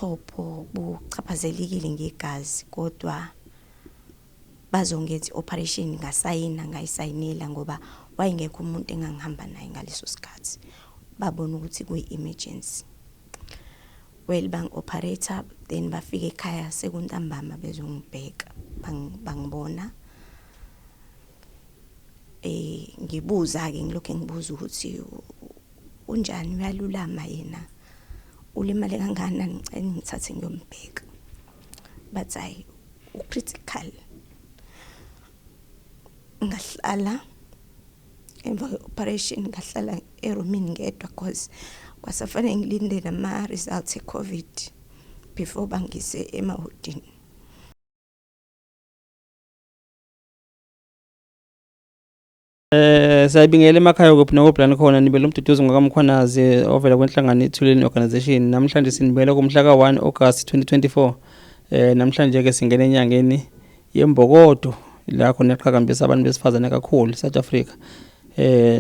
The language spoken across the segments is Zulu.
Ubuchopho buchaphazelekile ngegazi kodwa bazongenza i-operation ngasayina ngayisayinela ngoba wayengekho umuntu engangihamba naye ngaleso sikhathi. Babona ukuthi kuyi-emergency. Well, bangi-operate then bafika ekhaya sekuntambama bezongibheka bangibona. Ngibuza-ke ngilokhu ngibuza ukuthi unjani uyalulama yena ulimale kangakanani ngicela ngithathe ngiyombheka. Bathi hhayi u-critical. Ngahlala emva kwe-operation ngahlala erumini ngedwa cause kwasafanele ngilinde nama-results e-COVID before bangise emahodini. Siyabingelela emakhaya kuphi nokuphi la nikhona nibele uMduduzi ngakaMkhwanazi ovela kwenhlangano iThuleni Organization. Namhlanje sinibele kumhla ka-1 August 2024. Namhlanje ke singena enyangeni yembokodo la khona eqhakambisa abantu besifazane kakhulu South Africa.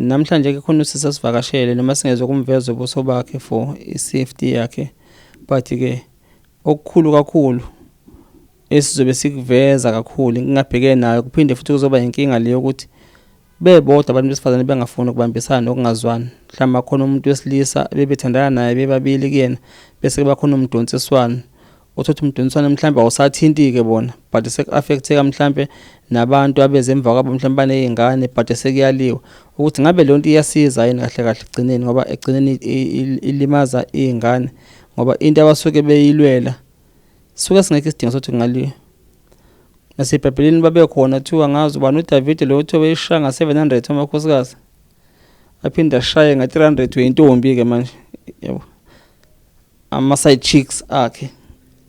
Namhlanje ke khona usisi asivakashele noma singezwe kumveza ubuso bakhe for i-safety yakhe, but ke okukhulu kakhulu esizobe sikuveza kakhulu inkinga abhekene nayo, kuphinde futhi kuzoba inkinga leyo ukuthi bebodwa abantu besifazane bengafuni ukubambisana nokungazwani. Mhlawumbe akhona umuntu wesilisa bebethandana naye bebabili kuyena, bese kuba khona umdonsiswano, uthole ukuthi umdonsiswano mhlawumbe awusathinti-ke bona, but seku-affect-eka mhlampe nabantu abeze emva kwabo, mhlawumbe baney'ngane, but sekuyaliwa ukuthi ngabe leyo nto iyasiza yini kahle kahle ekugcineni, ngoba ekugcineni ilimaza iy'ngane, ngoba into abasuke beyilwela suke singekho isidingo sokuthi kungaliwa. NaseBhayibhelini babekhona, kuthiwa ngazi ubani uDavide lo kuthiwa wayeshaya nga-700 amakhosikazi, aphinde ashaye nga-300 weyintombi-ke manje, yabo, ama-side chicks akhe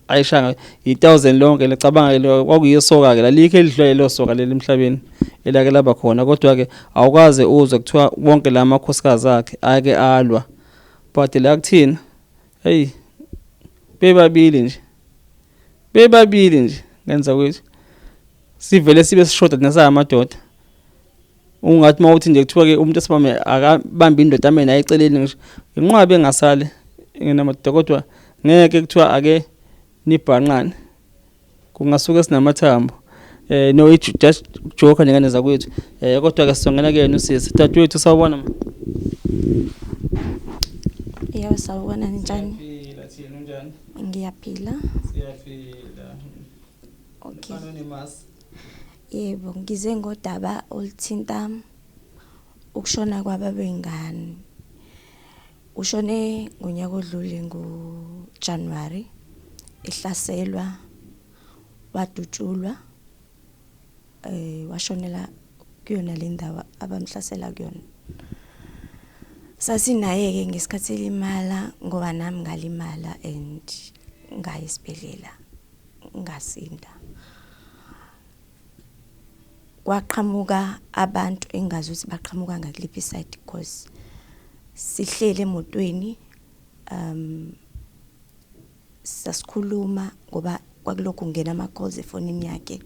ayishaya yi-1000 lonke. Lecabanga-ke kwakuyisoka-ke lalikho elidlula lelo soka leli emhlabeni elake laba khona, kodwa-ke awukaze uzwe kuthiwa wonke la makhosikazi akhe ake alwa. But la kuthina, hey, bebabili nje, bebabili nje ngenza kwethu sivele sibe sishoda thina sangamadoda. Ungathi uma uthi nje kuthiwa-ke umuntu esimame akabambe indoda ame naye eceleni, ngisho inqwabe engasale engenamadoda, kodwa ngeke kuthiwa ake nibhanqane, kungasuke sinamathambo. No, just joke nengane zakwethu. Kodwa ke sizongena kuyena usisi dadewethu. Sawubona ma. Yebo, sawubona, ninjani? Siyaphila thina, unjani? Ngiyaphila. Siyaphila. Okay. Anonymous. Yebo, ngize ngodaba oluthinta ukushona kwababengane. Ushone ngonyaka odlule ngoJanuary ehlaselwa, wadutshulwa, washonela kuyona le ndawo abamhlasela kuyona. Sasinaye ke ngesikhathi elimala ngoba nami ngalimala and ngaya esibhedlela ngasinda. Kwaqhamuka abantu engazi ukuthi baqhamuka ngakuliphi side because sihlele emotweni, sasikhuluma ngoba kwakulokhu kungena ama-calls efonini yakhe.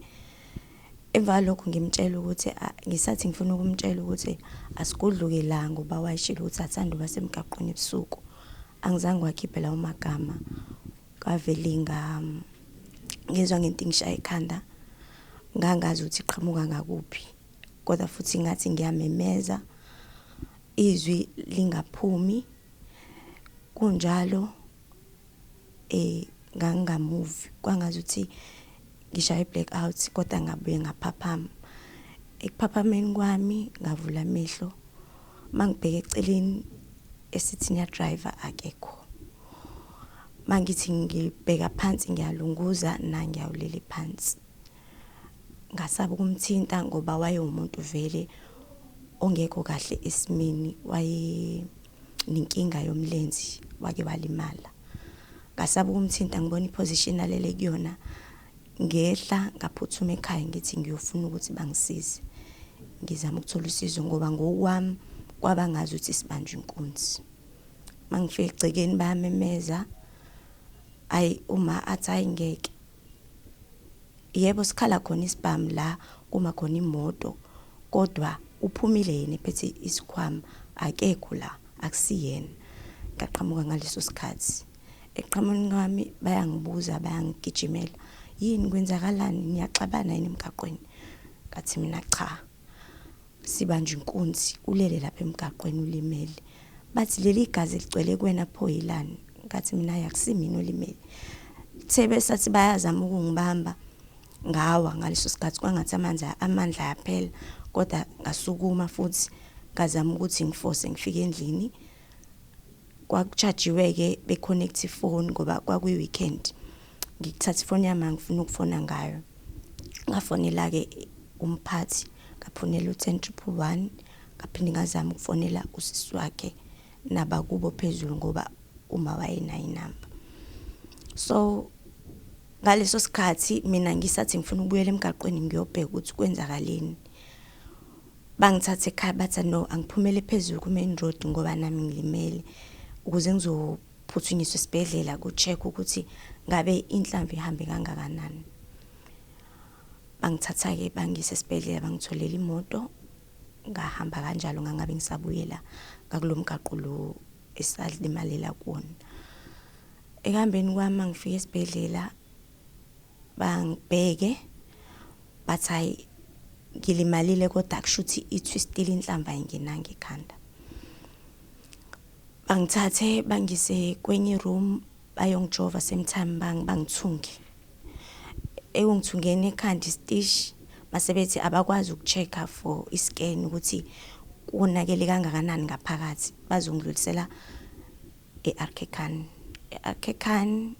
Emva kwalokho ngimtshela ukuthi ngisathi ngifuna ukumtshela ukuthi asigudluke la ngoba wayeshilo ukuthi athanda ukuba semgaqweni ebusuku. Angizange ngiwakhiphe lawo magama, kwavele ngezwa ngento ingishaya ekhanda, ngangazi ukuthi iqhamuka ngakuphi, kodwa futhi ngathi ngiyamemeza izwi lingaphumi kunjalo. Ngangingamuvi, kwangazuthi ngishaye i-black out, kodwa ngabuye ngaphaphama. Ekuphaphameni kwami ngavula amehlo, mangibheka eceleni esithini ya-driver akekho. Mangithi ngibheka phansi ngiyalunguza nangiya ulele phansi. Ngasaba ukumthinta ngoba wayewumuntu vele ongekho kahle esimeni, wayenenkinga yomlenze, wake walimala. Ngasaba ukumthinta ngibona i-position alele kuyona, ngehla ngaphuthuma ekhaya ngithi ngiyofuna ukuthi bangisize. Ngizama ukuthola usizo ngoba ngokwami kwaba ngazuthi sibanjwe inkunzi. Mangifika egcekeni bayamemeza, ayi uma athi hayi ngeke. Yebo, sikhala khona isibhamu la kuma khona imoto, kodwa uphumile yena ephethe isikhwama, akekho la, akusiyena. Ngaqhamuka ngaleso sikhathi. Eqhamukeni kwami bayangibuza, bayangigijimela, yini, kwenzakalani, niyaxabana yini emgaqweni? Ngathi mina cha, sibanjwe inkunzi, ulele lapha emgaqweni ulimele. Bathi leli gazi ligcwele kuwena pho yilani? Ngathi mina akusimina olimele. The besathi bayazama ukungibamba, ngawa ngaleso sikhathi, kwangathi amandla ayaphela, kodwa ngasukuma futhi ngazama ukuthi ngi-force ngifike endlini. Kwakuchajiwe-ke, be-connect ifoni ngoba kwakuyi-weekend. Ngithatha ifoni yami, angifuna ukufona ngayo. Ngafonela-ke umphathi, ngafonela u-10111, ngaphinde ngazama ukufonela usisi wakhe nabakubo phezulu ngoba uma wayenayo inamba. So ngaleso sikhathi mina ngisathi ngifuna ukubuyela emgaqweni ngiyobheka ukuthi kwenzakaleni. Bangithatha ekhaya bathi no, angiphumele phezulu ku-main road ngoba nami ngilimele, ukuze ngizophuthunyiswa esibhedlela ku-check ukuthi ngabe inhlamvu ihambe kangakanani. Bangithatha-ke bangisa esibhedlela, bangitholela imoto, ngahamba kanjalo, ngangabe ngisabuyela ngakulo mgaqo lo esalimalela kuwona. Ekuhambeni kwami ngifika esibhedlela, bangibheke bathi hayi, ngilimalile, kodwa kushuthi i-twistile inhlamvu, ayingenanga ekhanda. Bangithathe bangise kwenye room, bayongijova, same time bangithunge. Ekungithungeni ekhanda isitishi, mase bethi abakwazi uku-check-a for i-scan ukuthi konakele kangakanani ngaphakathi, bazongidlulisela e-RK Khan. E-RK Khan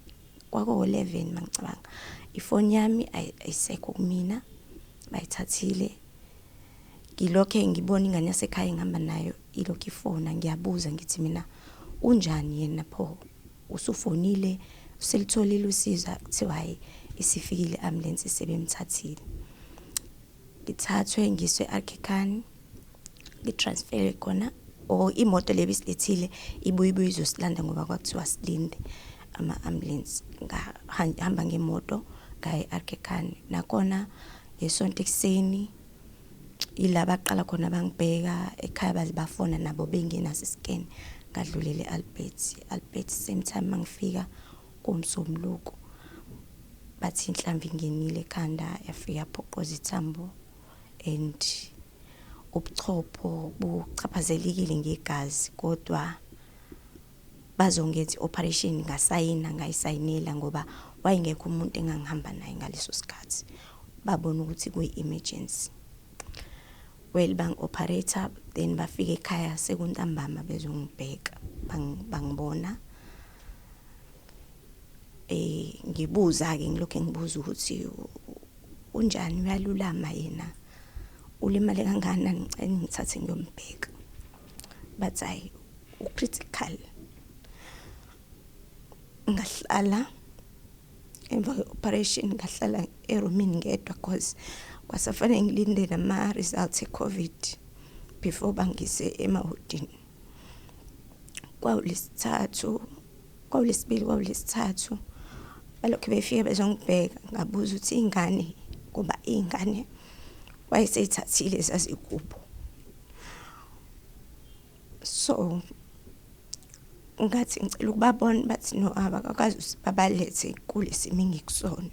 kwakuwo-11 mangicabanga. Ifoni yami ayisekho kumina, bayithathile. Ngilokhe ngibona ingane yasekhaya engihamba nayo ilokhu ifona, ngiyabuza ngithi mina unjani yena pho, usufonile, uselitholile usizo? Kuthiwa hhayi, isifikile i-ambulance, sebemthathile. Ngithathwe ngiswe e-RK Khan, ngi-transfer khona or imoto le ebisilethile ibuye ibuye izosilanda ngoba kwakuthiwa silinde ama-ambulance. Ngahamba ngemoto ngaya e-RK Khan, nakhona ngesonto ekuseni ila baqala khona bangibheka. Ekhaya baze bafona nabo bengenaso i-scan. Ngadlulela e-Albert. Albert same time mangifika kuMsombuluko, bathi inhlamvu ingenile ekhanda, yafika yaphoqoza ithambo and ubuchopho buchaphazelekile ngegazi, kodwa bazongenza i-operation. Ngasayina, ngayisayinela ngoba wayengekho umuntu engangihamba naye ngaleso sikhathi, babona ukuthi kuyi-emergency. Well, bangi-operate, then bafika ekhaya sekuntambama bezongibheka, bangibona. Ngibuza-ke, ngilokhu ngibuza ukuthi unjani, uyalulama yena, ulimale kangakanani, ngicela ningithathe ngiyombheka. Bathi hhayi, u-critical. Ngahlala emva kwe-operation, ngahlala erumini ngedwa cause kwasafanele ngilinde nama-results e-COVID before bangise emahhodini. Kwawulesithathu, kwawulesibili, kwawulesithathu, balokhu befika bezongibheka. Ngabuza ukuthi ingane, ngoba iy'ngane wayeseyithathile zazikubo. So ngathi ngicela ukubabona, bathi no, abakwazi ukuthi babalethe kule simo engikusona.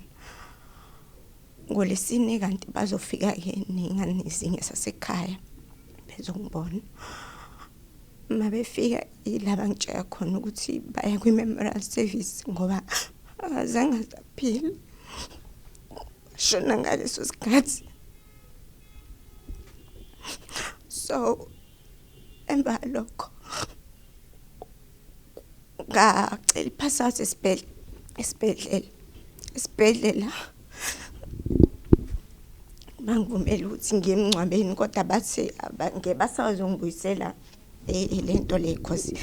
NgoLwesine kanti bazofika-ke ney'ngane ezinye zasekhaya bezongibona. Uma befika ila bangitshela khona ukuthi baya kwi-memorial service ngoba akazange asaphila, washona ngaleso sikhathi. So emva kwalokho ngacela i-pass out esibhedlela. Bangivumela ukuthi ngiye emngcwabeni, kodwa bathi ngeke basazongibuyisela le nto le cause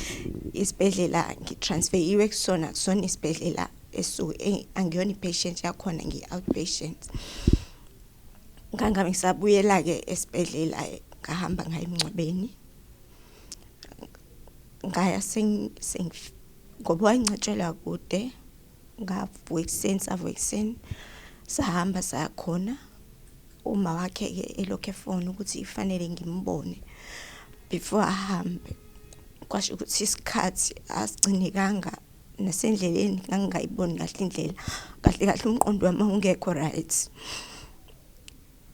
isibhedlela ngi-transfer-iwe kusona, akusona isibhedlela esuke, angiyona i-patient yakhona, ngiyi-outpatient. Ngangabe ngisabuyela-ke esibhedlela, ngahamba ngaya emngcwabeni. Ngaya ngoba wayengcwatshelwa kude, ngavuka ekuseni, savuka ekuseni sahamba saya khona. Uma wakhe-ke elokhu efona ukuthi fanele ngimbone before ahambe, kwasho ukuthi isikhathi asigcinekanga. Nasendleleni ngangingayiboni kahle indlela, kahle kahle umqondo wami wawungekho right.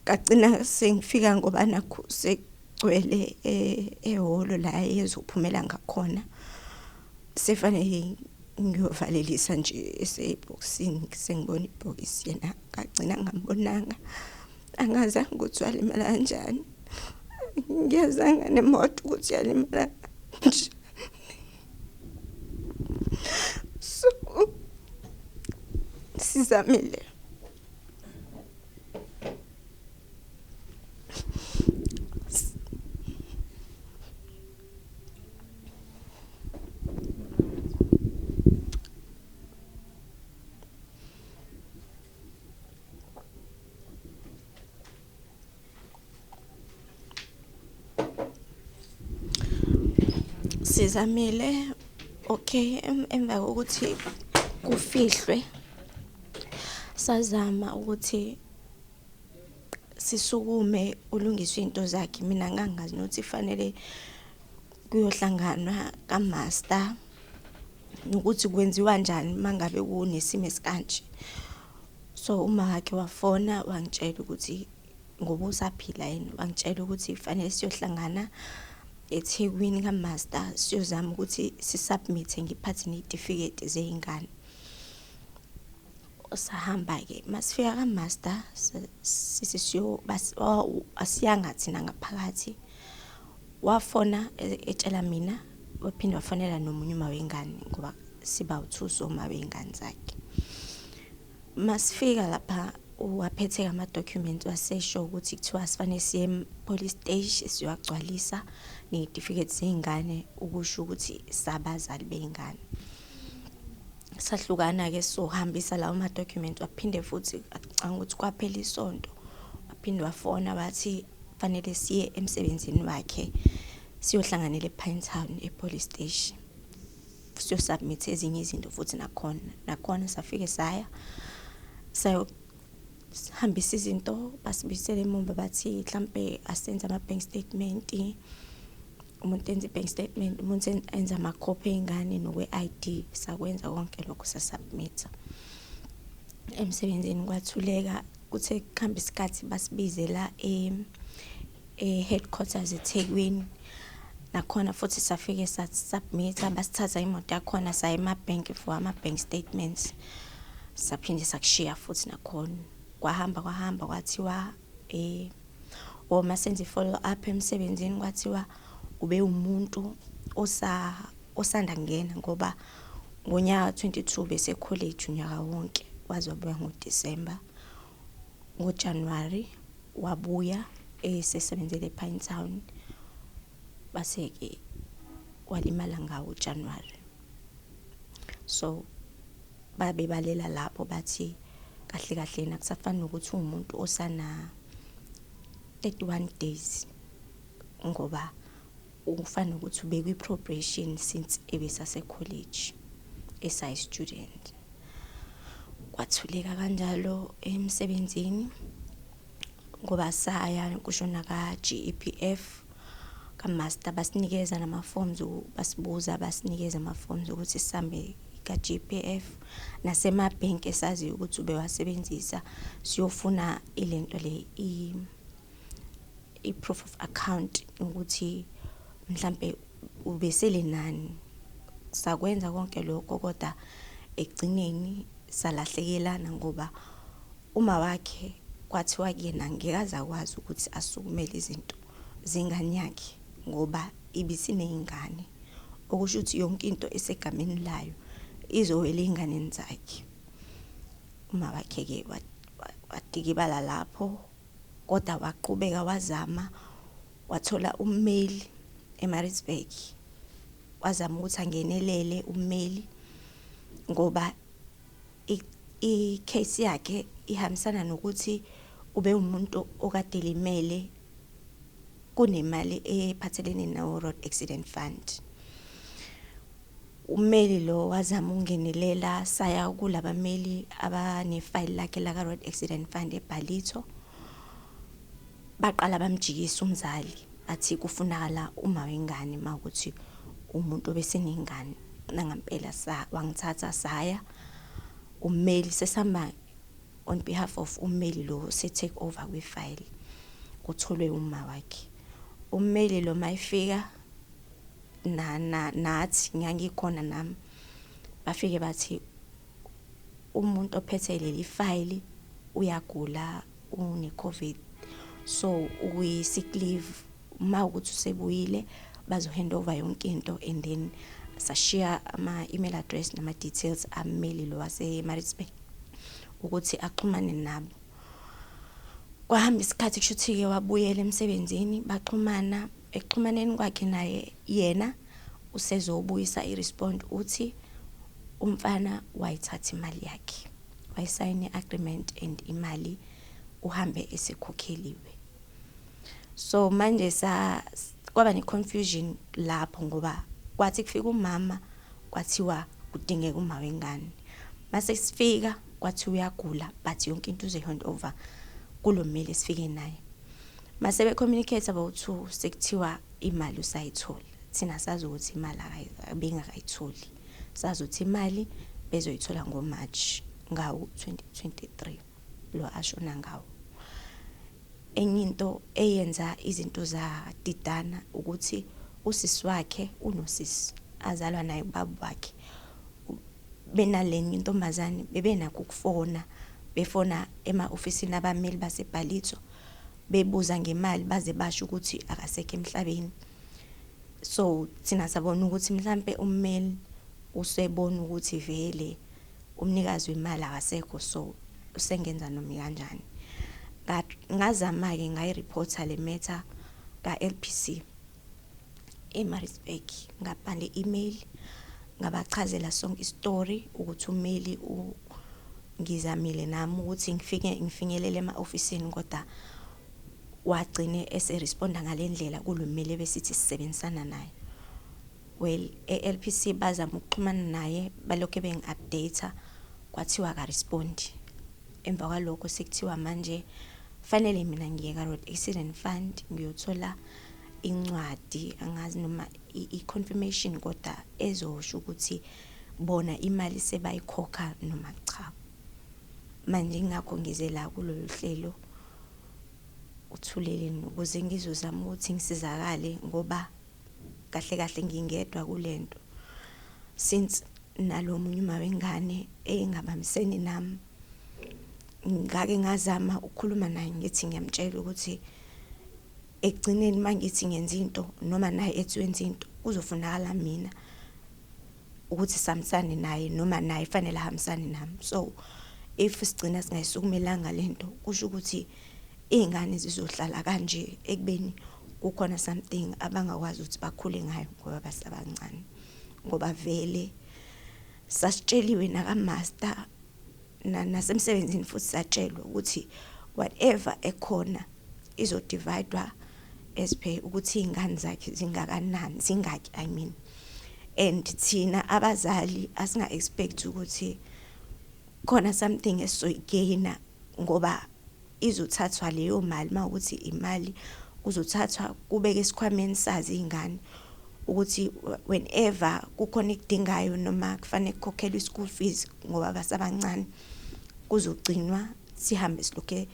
Ngagcina sengifika ngoba nakhu sekugcwele ehholo la ezophumela ngakhona. Sefanele ngiyovalelisa nje esebhokisini, sengibona ibhokisi yena ngagcina ngingambonanga. Angazanga ukuthi walimala kanjani. Ngiyazanga nemoto ukuthi yalimala kanjani. So sizamile. Sizamile okay emva kokuthi kufihlwe sazama ukuthi sisukume ulungiswe into zakhe. Mina ngangazi nokuthi fanele kuyohlanganwa ka-master nokuthi kwenziwa njani mangabe kunesimo esikanje. So uma wakhe wafona wangitshela ukuthi ngoba usaphila yena, wangitshela ukuthi fanele siyohlangana eThekwini ka-master siyozama ukuthi si-submit-e ngiphathe ney'tifiketi zey'ngane. Sahamba-ke masifika ka-master sithi siyo asiyanga thina ngaphakathi. Wafona etshela mina, waphinde wafonela nomunye uma wengane ngoba siba u-two soma wey'ngane zakhe. Masifika lapha waphethe ama-documents wasesho ukuthi kuthiwa sifanele siye e-police station siyowagcwalisa ney'tifiketi zey'ngane ukusho ukuthi sabazali bey'ngane. Sahlukana-ke sohambisa lawo ma-document, waphinde futhi acabanga ukuthi kwaphela isonto, waphinde wafona wathi fanele siye emsebenzini wakhe siyohlanganela ePinetown e-police station siyo-submit ezinye izinto futhi nakhona. Nakhona safike saya sayohambisa izinto, basibuyisela emumva bathi mhlampe asenze ama-bank statement, umuntu enze i-bank statement, umuntu enze amakhophi ey'ngane nokwe-I_D. Sakwenza konke lokho sa-submit-a. Emsebenzini kwathuleka, kuthe kuhamba isikhathi basibizela e-headquarters eThekwini. Nakhona futhi safike sa-submit-a, basithatha imoto yakhona saya emabhenki for ama-bank statements. Saphinde sakushiya futhi nakhona. Kwahamba kwahamba kwathiwa masenza i-follow up emsebenzini kwathiwa ube umuntu osanda kungena ngoba ngonyaka 22 bese college unyaka wonke, waze wabuya ngoDisemba. NgoJanuwari wabuya esesebenzele ePinetown, base-ke walimala ngawo uJanuwari. So babebalela lapho bathi kahle kahle yena kusafana nokuthi uwumuntu osana 31 days ngoba ufana nokuthi ubekwi-probation since ebesase-college esayi-student. Kwathuleka kanjalo emsebenzini ngoba saya kusho naka-G_E_P_F ka-master, basinikeza nama-forms, basibuza basinikeza ama-forms ukuthi sihambe ka-G_P_F nasemabhenki esaziyo ukuthi ubewasebenzisa siyofuna ilento le i-proof of account ukuthi mhlampe ubesele nani. Sakwenza konke lokho kodwa ekugcineni salahlekelana ngoba uma wakhe kwathiwa kuyena ngeke aze akwazi ukuthi asukumele izinto zengane yakhe ngoba ibisiney'ngane, okusho ukuthi yonke into esegameni layo izowela ey'nganeni zakhe. Uma wakhe-ke wadikibala lapho kodwa waqhubeka wazama wathola ummeli eMaritzburg, wazama ukuthi angenelele ummeli ngoba i-case yakhe ihambisana nokuthi ube umuntu okade limele kunemali ephathelene no-Road Accident Fund. Ummeli lo wazama ukungenelela, saya kulabameli abanefayili lakhe laka-Road Accident Fund eBallito. Baqala bamjikisa umzali bathi kufunakala uma wengane mawukuthi umuntu obesenengane. Nangampela sa wangithatha saya ummeli, sesihamba on behalf of ummeli lo se take over kwi-file, kutholwe uma wakhe. Ummeli lo mayifika na nathi ngangikhona nami, bafike bathi umuntu ophethe leli file uyagula, une-COVID, so ukwi-sick leave. Uma ukuthi usebuyile bazo hand over yonke into, and then sashiya ama-email address nama-details ammeli lo wase-Maritzburg ukuthi axhumane nabo. Kwahamba isikhathi, kusho ukuthi-ke wabuyela emsebenzini, baxhumana. Ekuxhumaneni kwakhe naye, yena usezobuyisa i-respond, uthi umfana wayithatha imali yakhe, wayisayina i-agreement and imali uhambe esekhokheliwe. So manje sa kwaba ne-confusion lapho, ngoba kwathi kufika umama kwathiwa kudingeka uma wengane, mase sifika kwathi uyagula, but yonke into uzoyi-hand over kulo mmeli esifike naye. Mase be-communicate about-two, sekuthiwa imali usayithola. Thina sazi ukuthi imali bengakayitholi, sazi ukuthi imali bezoyithola ngo-March ngawo 2023 lo ashona ngawo. Enye into eyenza izinto zadidana ukuthi usisi wakhe, unosisi azalwa naye ubaba wakhe, benalenye intombazane, bebenakho ukufona, befona ema-ofisini abameli baseBallito bebuza ngemali, baze basho ukuthi akasekho emhlabeni. So thina sabona ukuthi mhlambe ummeli usebona ukuthi vele umnikazi wemali akasekho, so usengenza noma kanjani. Ngazama-ke ngayireporta le matter ka-LPC eMaritzburg, ngabhala i-email, ngabachazela sonke isitori ukuthi ummeli ngizamile nami ukuthi ngifike ngifinyelele ema-ofisini, kodwa wagcine eseresponda ngale ndlela kulo mmeli ebesithi sisebenzisana naye. Well, e-LPC bazama ukuxhumana naye, balokhu bengi-update, kwathiwa akarespondi. Emva kwalokho sekuthiwa manje fanele mina ngiye ka-Road Accident Fund ngiyothola incwadi, angazi noma i-confirmation, kodwa ezosho ukuthi bona imali sebayikhokha noma cha. Manje ingakho ngize la kulolu hlelo uThuleleni ukuze ngizozama ukuthi ngisizakale, ngoba kahle kahle ngingedwa kulento, since nalo munye uma wengane engabambisene nami. Ngake ngazama ukukhuluma naye, ngithi ngiyamtshela ukuthi ekugcineni mangithi ngenza into noma naye ethi wenza into, kuzofunakala mina ukuthi sihambisane naye noma naye fanele ahambisane nami. So if sigcina singayisukumelanga lento, kusho ukuthi iy'ngane zizohlala kanje ekubeni kukhona something abangakwazi ukuthi bakhule ngayo ngoba basabancane, ngoba vele sasitsheliwe naka-master nasemsebenzini futhi satshelwa ukuthi whatever ekhona izodividwa as per ukuthi iy'ngane zakhe zingakanani, zingaki, I mean. And thina abazali asinga-expect ukuthi khona something esizoyigaina, ngoba izothathwa leyo mali, mawukuthi imali kuzothathwa kubeke esikhwameni sazi iy'ngane ukuthi whenever kukhona ekudingayo noma kufanele kukhokhelwe i-school fees ngoba basabancane, kuzogcinwa sihambe silokhe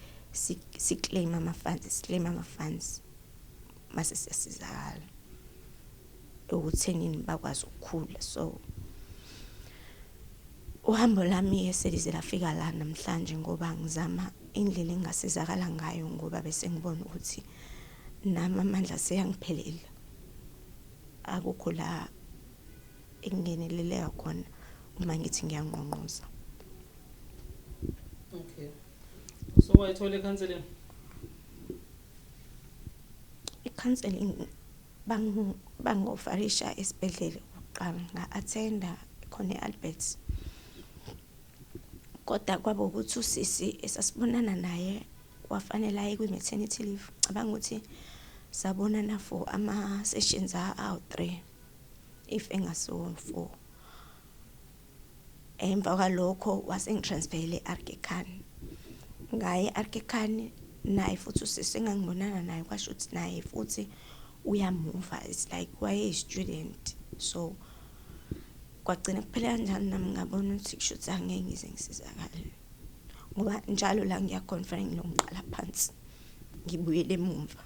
si-claim ama-funds, si-claim ama-funds, mase siyasizakala ekuthenini bakwazi ukukhula. So uhambo lami-ke selize lafika la namhlanje, ngoba ngizama indlela engingasizakala ngayo, ngoba bese ngibona ukuthi nami amandla seyangiphelela, akukho la engingeneleleka khona uma ngithi ngiyangqongqoza. Okay, so wayithola i-counseling? I-counseling bangi-offerisha esibhedlela kuqala, nga-attenda khona e-Alberts, kodwa kwaba ukuthi usisi esasibonana naye wafanele aye kwi-maternity leave. Cabanga ukuthi sabonana for ama-sessions awu-3 if engasiwo 4. Emva kwalokho wase ngitransferele e-RK Khan. Ngaye e-RK Khan, naye futhi usisi engangibonana naye kwasho ukuthi naye futhi uyamuva, it's like wayeyi-student, so Kwagcina kuphela kanjani, nami ngabona ukuthi kusho ukuthi angeke ngize ngisizakale, ngoba njalo la ngiyakhona kufanele ngilongiqala phansi ngibuyele emumva.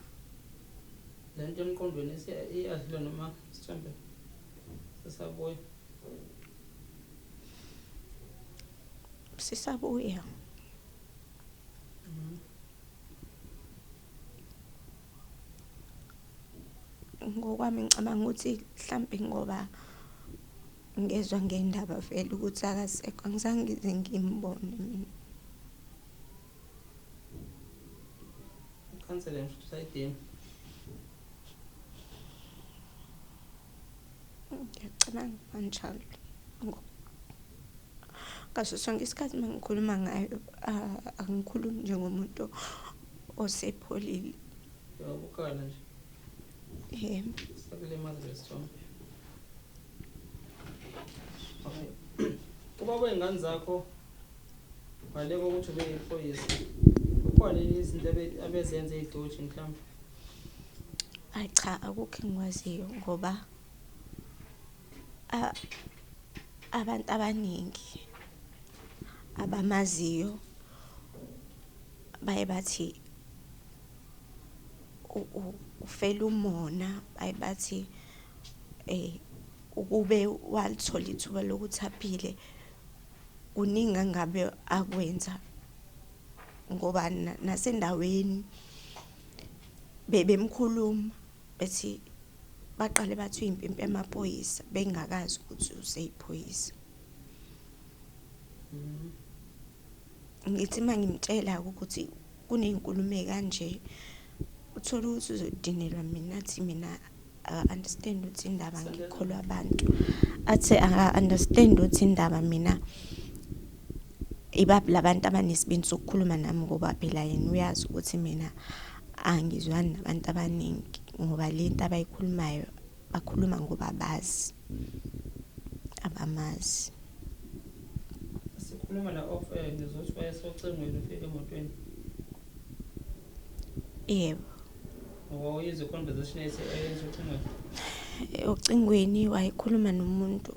Le nto emqondweni iyadlula noma sithembe sisabuya? Sisabuya. Ngokwami ngicabanga ukuthi mhlampe ngoba ngezwa ngendaba vele ukuthi akasekho, angizange ngize ngimbone mina. Ikhansela ngisho usayidinga. Ngiyacabanga kanjalo. Ngaso sonke isikhathi uma ngikhuluma ngayo, angikhulumi njengomuntu osepholile. Uyabukala nje. Yebo. Sakulimaza lesithombe. Okay. Ubaba wey'ngane zakho ngale kokuthi ube yiphoyisa, kukhona yini izinto abezenza ey'doji mhlawumbe? Ayi cha, akukho engikwaziyo ngoba abantu abaningi abamaziyo baye bathi ufela umona, baye bathi ukube walithola ithuba lokuthi aphile kuningi angabe akwenza, ngoba nasendaweni bebemkhuluma bethi baqale bathi uyimpimpi yamaphoyisa bengakazi ukuthi useyiphoyisa. Ngithi uma ngimtshela ukuthi kuney'nkulumo ey'kanje, uthole ukuthi uzodinelwa mina, athi mina aka-understand ukuthi indaba ngikholwa abantu, athi aka-understand ukuthi indaba mina ibaphi labantu abanesibindi sokukhuluma nami, ngoba phela yena uyazi ukuthi mina angizwani nabantu abaningi, ngoba le nto abayikhulumayo bakhuluma ngoba bazi abamazi. Sikhuluma la off air, ngizothi wayesocingweni ufike emotweni. Yebo. Wawuyizwa i-conversation eyayisocingweni? Ocingweni wayekhuluma nomuntu,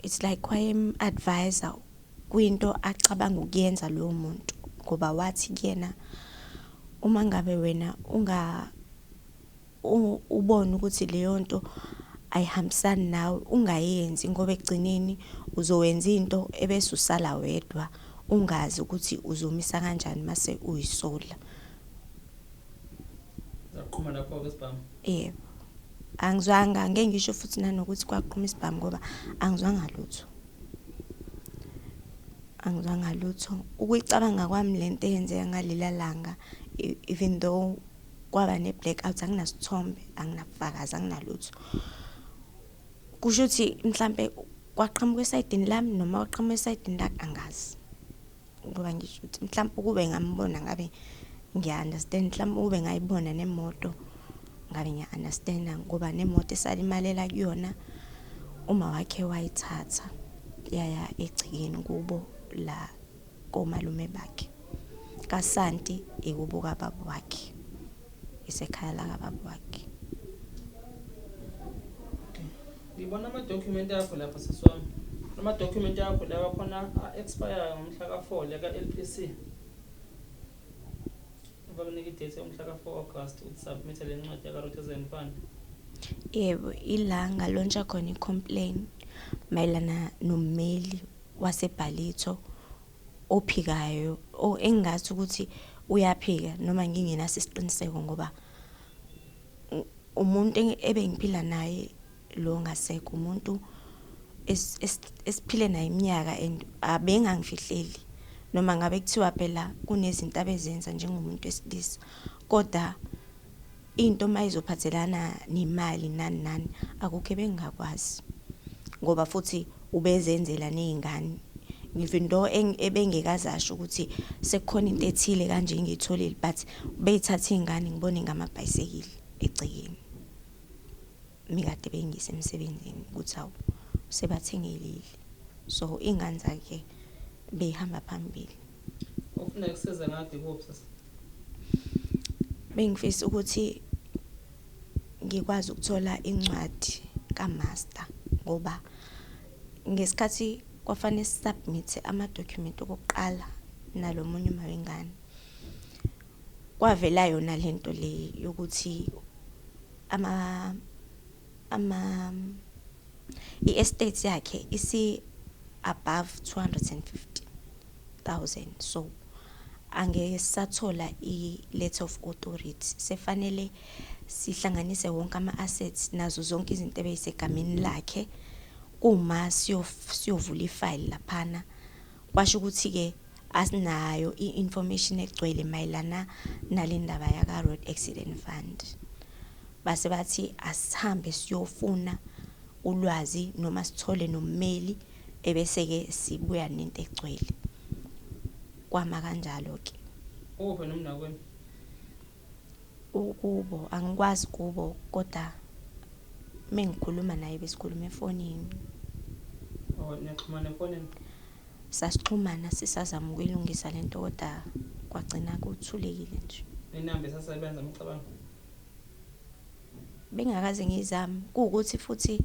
it's like wayem-advise kwinto acabanga ukuyenza lowo muntu, ngoba wathi kuyena uma ngabe wena ubone ukuthi leyo nto ayihambisani nawe ungayenzi, ngoba ekugcineni uzowenza into ebese usala wedwa ungazi ukuthi uzomisa kanjani mase uyisola. Saqhuma lapho-ke isibhamu? Yebo. Angizwanga, ngeke ngisho futhi nanokuthi kwaqhuma isibhamu ngoba angizwanga lutho. Angizwanga lutho. Ukuyicabanga kwami lento eyenzeka ngalela langa, even though kwaba ne-blackout, anginasithombe, anginabufakazi, anginalutho. Kusho ukuthi mhlampe kwaqhamuka esayidini lami noma kwaqhamuka esayidini lakhe, angazi. Ngoba ngisho ukuthi mhlampe ukube ngambona ngabe ngiya-understand, mhlampe ukube ngayibona nemoto ngabe ngiya-understand, ngoba nemoto esalimalela kuyona uma wakhe wayithatha yaya egcekeni kubo la komalume bakhe. KaSanti ikubo kababa wakhe, isekhaya lakababa wakhe. Ngibona amadokhumenti akho lapha sisi wami. Amadokhumenti akho lawa khona a-expire ngomhla ka-4 leka-LPC. Bakunika i-date yomhla ka-4 August ukuthi submit le ncwadi yaka-Rotesan Fund. Yebo, ila ngalontsha khona i-complaint mayelana nommeli waseBallito ophikayo, engingathi ukuthi uyaphika noma ngingenaso isiqiniseko, ngoba umuntu ebengiphila naye lo ngasekho, umuntu esiphile naye iminyaka and abengangifihleli noma ngabe kuthiwa phela kunezinto abezenza njengomuntu wesilisa, kodwa into mayizophathelana nemali nani nani akukho ebengingakwazi, ngoba futhi ubezenzela nezingane, even though ebengekaze asho ukuthi sekukhona into ethile kanje engiyitholile, but beyithatha izingane ngibone ngamabhayisekile egcekeni mikade bengise emsebenzini ukuthi awu sebathengelile, so ingane zakhe beyihamba phambili. Ufuna ukusiza ngakho kuphi sisi? Bengifisa ukuthi ngikwazi ukuthola incwadi kaMaster, ngoba Ngesikhathi kwafanele sisubmit ama-document okokuqala nalo munye uma wengane, kwavela yona lento le yokuthi ama ama i-estate yakhe isi above 250,000, so angeke sisathola i-letter of authority. Sefanele sihlanganise wonke ama-assets nazo zonke izinto ebeyisegameni lakhe uma siyovula ifayili laphana. Kwasho ukuthi-ke asinayo i-information egcwele mayelana nale ndaba yaka-Road Accident Fund. Base bathi asihambe siyofuna ulwazi noma sithole nommeli, ebese-ke sibuya nento egcwele. Kwama kanjalo-ke. Uphi nomnakwenu? Ukubo angikwazi kubo, kodwa mengikhuluma naye besikhuluma efonini. Oh, niyaxhumana efonini? Sasixhumana sisazama ukuyilungisa lento, kodwa kwagcina kuthulekile nje. Inamba isasebenza umcabango? Bengakaze ngiyizame, kuwukuthi futhi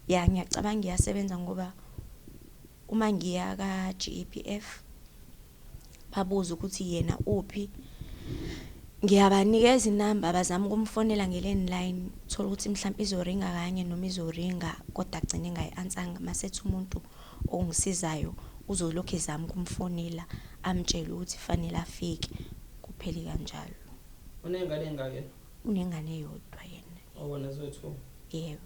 ya ngiyacabanga iyasebenza, ngoba uma ngiya ka-GEPF babuza ukuthi yena uphi, ngiyabanikeza inamba, bazama ukumfonela nge-landline, thola ukuthi mhlawumbe izoringa kanye noma izoringa, kodwa agcine engayi-answanga. Masethi umuntu ongisizayo uzolokhu ezama ukumfonela amtshele ukuthi fanele afike, kuphele kanjalo. Uney'ngane ey'ngaki yena? Unengane eyodwa yena. Owona zoyi-two? Yebo.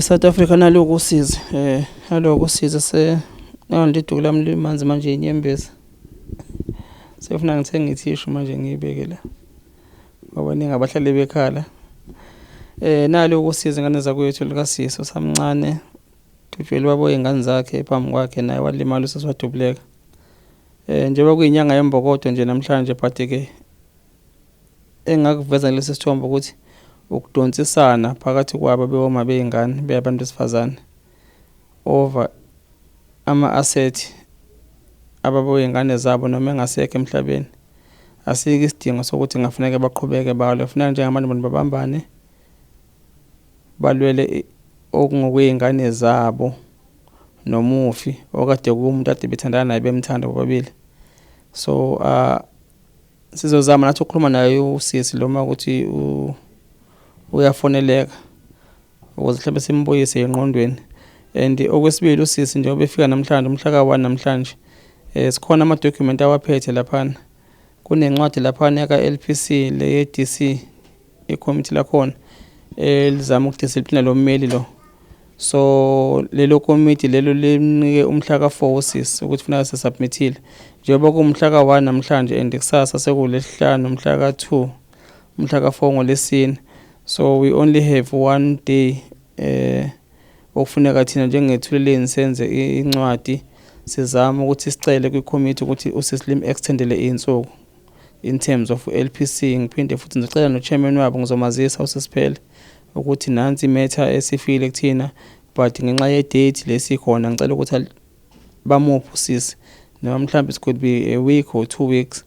South Africa naloku usizi, naloku usizi se nandi iduku lami limanzi manje inyembezi. Sefuna ngithenge ithishu manje ngiyibeke la, ngoba ningi abahlale bekhala. Naloku usizi ngane zakwethu likasisi osamncane, dutshwele babo iy'ngane zakhe phambi kwakhe, naye walimala usisi wadubuleka. Njengoba kuyinyanga yembokodo nje namhlanje, but ke engakuveza kulesi sithombe ukuthi ukudonsisana phakathi kwabo bewoma bey'ngane beyabantu besifazane over ama-asset ababey'ngane zabo noma engasekho emhlabeni, asikho isidingo sokuthi ngafuneka baqhubeke balwe. Funeka njengabantu bantu babambane balwele okungokwey'ngane zabo nomufi okade kuwumuntu ade bethandana naye bemthanda bobabili. So sizozama nathi ukukhuluma naye usisi loma ukuthi uyafoneleka ukuze mhlawumbe simbuyise engqondweni. And okwesibili, usisi njengoba efika namhlanje umhla ka-1 namhlanje, sikhona ama-document awaphethe laphana. Kunencwadi laphana yaka-LPC le ye-DC, ikomiti lakhona elizama ukudisciplina lo mmeli lo. So lelo komiti lelo limnike umhla ka-4 usisi ukuthi funeka sesubmithile, njengoba kuwumhla ka-1 namhlanje and kusasa sekulesihlanu umhla ka-2, umhla ka-4 ngolesine. So we only have one day okufuneka thina njengethuleleni senze incwadi, sizama ukuthi sicele kwi-committee ukuthi usisi lim-extendele iy'nsuku in terms of LPC. Ngiphinde futhi ngizocela no-chairman wabo, ngizomazisa usisiphele ukuthi nansi imatter esifikile kuthina, but ngenxa ye-date lesikhona ngicela ukuthi bamuphe usisi noma mhlawumbe it could be a week or 2 weeks.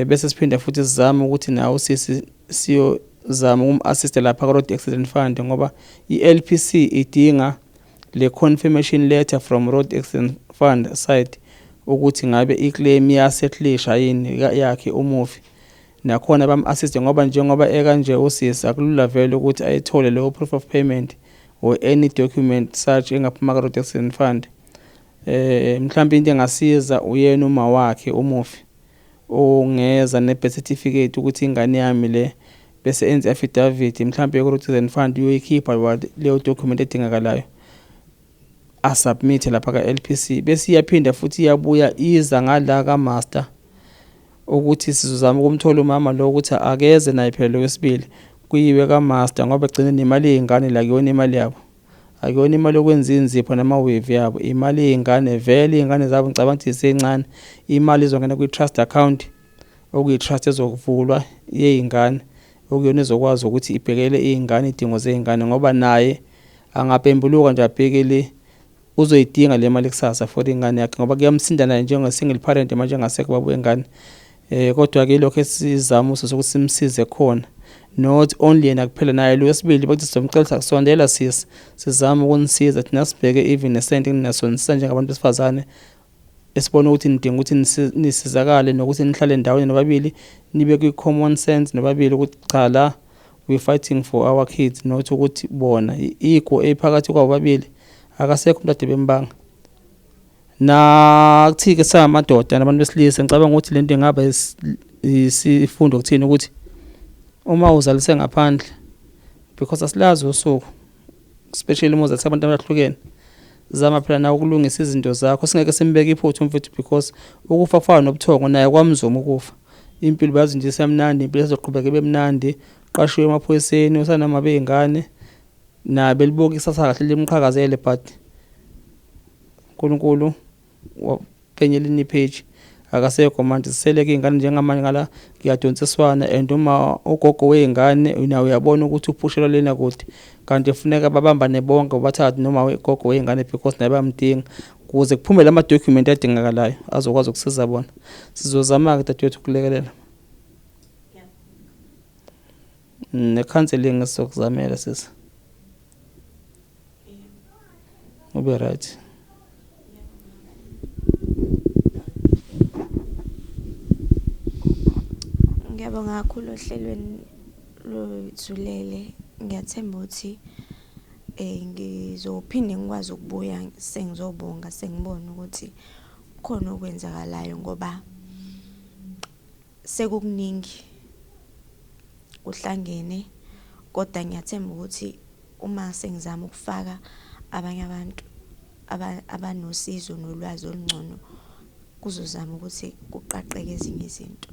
Bese siphinde futhi sizame ukuthi nawe usisi siyozama ukum-assist lapha ka-Road Accident Fund, ngoba i-LPC idinga le confirmation letter from Road Accident Fund side ukuthi ngabe i-claim iyasettlisha yini yakhe umufi. Nakhona bam-assist, ngoba njengoba ekanje usisi akulula vele ukuthi ayithole leyo proof of payment or any document such engaphuma ka-Road Accident Fund. Mhlawumbe into engasiza uyena uma wakhe umufi ongeza ne-birth certificate ukuthi ingane yami le, bese enze affidavit mhlawumbe ku-Road Accident Fund, uyoyikhipha leyo document edingakalayo, asubmit lapha ka-LPC, bese iyaphinda futhi iyabuya iza ngala ka-master ukuthi sizozama ukumthola umama lo ukuthi akeze naye phela lo wesibili, kuyiwe ka-master, ngoba egcine nemali yey'ngane la, kuyona imali yabo, akuyona imali yokwenza inzipho nama-weave yabo, imali yey'ngane vele, iy'ngane zabo ngicabanga ukuthi zisencane. Imali izongena kwi-trust account, okuyi-trust ezokuvulwa yey'ngane, okuyona ezokwazi ukuthi ibhekele iy'ngane, iy'dingo zey'ngane, ngoba naye angapembuluka nje abheke le. Uzoyidinga le mali kusasa for ingane yakhe ngoba kuyamsinda naye njenge-single parent manje engasekho baba wengane. Kodwa-ke ilokho esizama usisi ukuthi simsize khona. Not only yena kuphela naye lo wesibili bathi sizomcela ukuthi akusondela sisi sizame ukunisiza thina sibheke even nesenti ninaso nisiza njengabantu besifazane esibona ukuthi nidinga ukuthi nisizakale nokuthi nihlale ndawonye nobabili nibe kwi-common sense nobabili ukuthi cha la we fighting for our kids not ukuthi bona i-ego ephakathi kwabo babili akasekho umuntu ade bembanga. Nakuthi-ke samadoda nabantu besilisa ngicabanga ukuthi lento ingaba isifundo kuthina ukuthi uma uzalise ngaphandle because asilazi usuku especially uma uzalise abantu abahlukene zama phela nawe ukulungisa izinto zakho singeke simbeke iphutha umfethu because ukufa kufana nobuthongo naye kwamzuma ukufa impilo bayazi nje isemnandi impilo izoqhubeka ibe mnandi qashiwe emaphoyiseni usanama beyingane naye belibuka ikusasa kahle limqhakazele but uNkulunkulu waphenye elinye ipage akasekho manje siseleke iy'ngane njengamanje ngala kuyadonsiswana and uma ugogo wey'ngane nawe uyabona ukuthi uphushelwa lena kude kanti kufuneka babambane bonke bobathathu noma ugogo wey'ngane because naye bayamdinga ukuze kuphume la madokhumenti adingakalayo azokwazi ukusiza bona. Sizozama-ke dadewethu ukulekelela ne-counselling sizokuzamela sisi. Ube right. Ngiyabonga kakhulu ohlelweni lwethulele. Ngiyathemba ukuthi ngizophinde ngikwazi ukubuya sengizobonga sengibona ukuthi kukhona okwenzakalayo ngoba sekukuningi kuhlangene kodwa ngiyathemba ukuthi uma sengizama ukufaka abanye abantu abanosizo nolwazi olungcono kuzozama ukuthi kuqaqeke ezinye izinto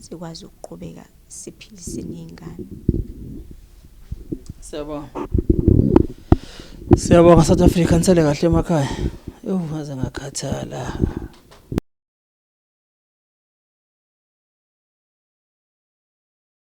sikwazi ukuqhubeka siphilise ney'ngane. Siyabonga. Siyabonga South Africa nisele kahle emakhaya. Ewu ngaze ngakhathala.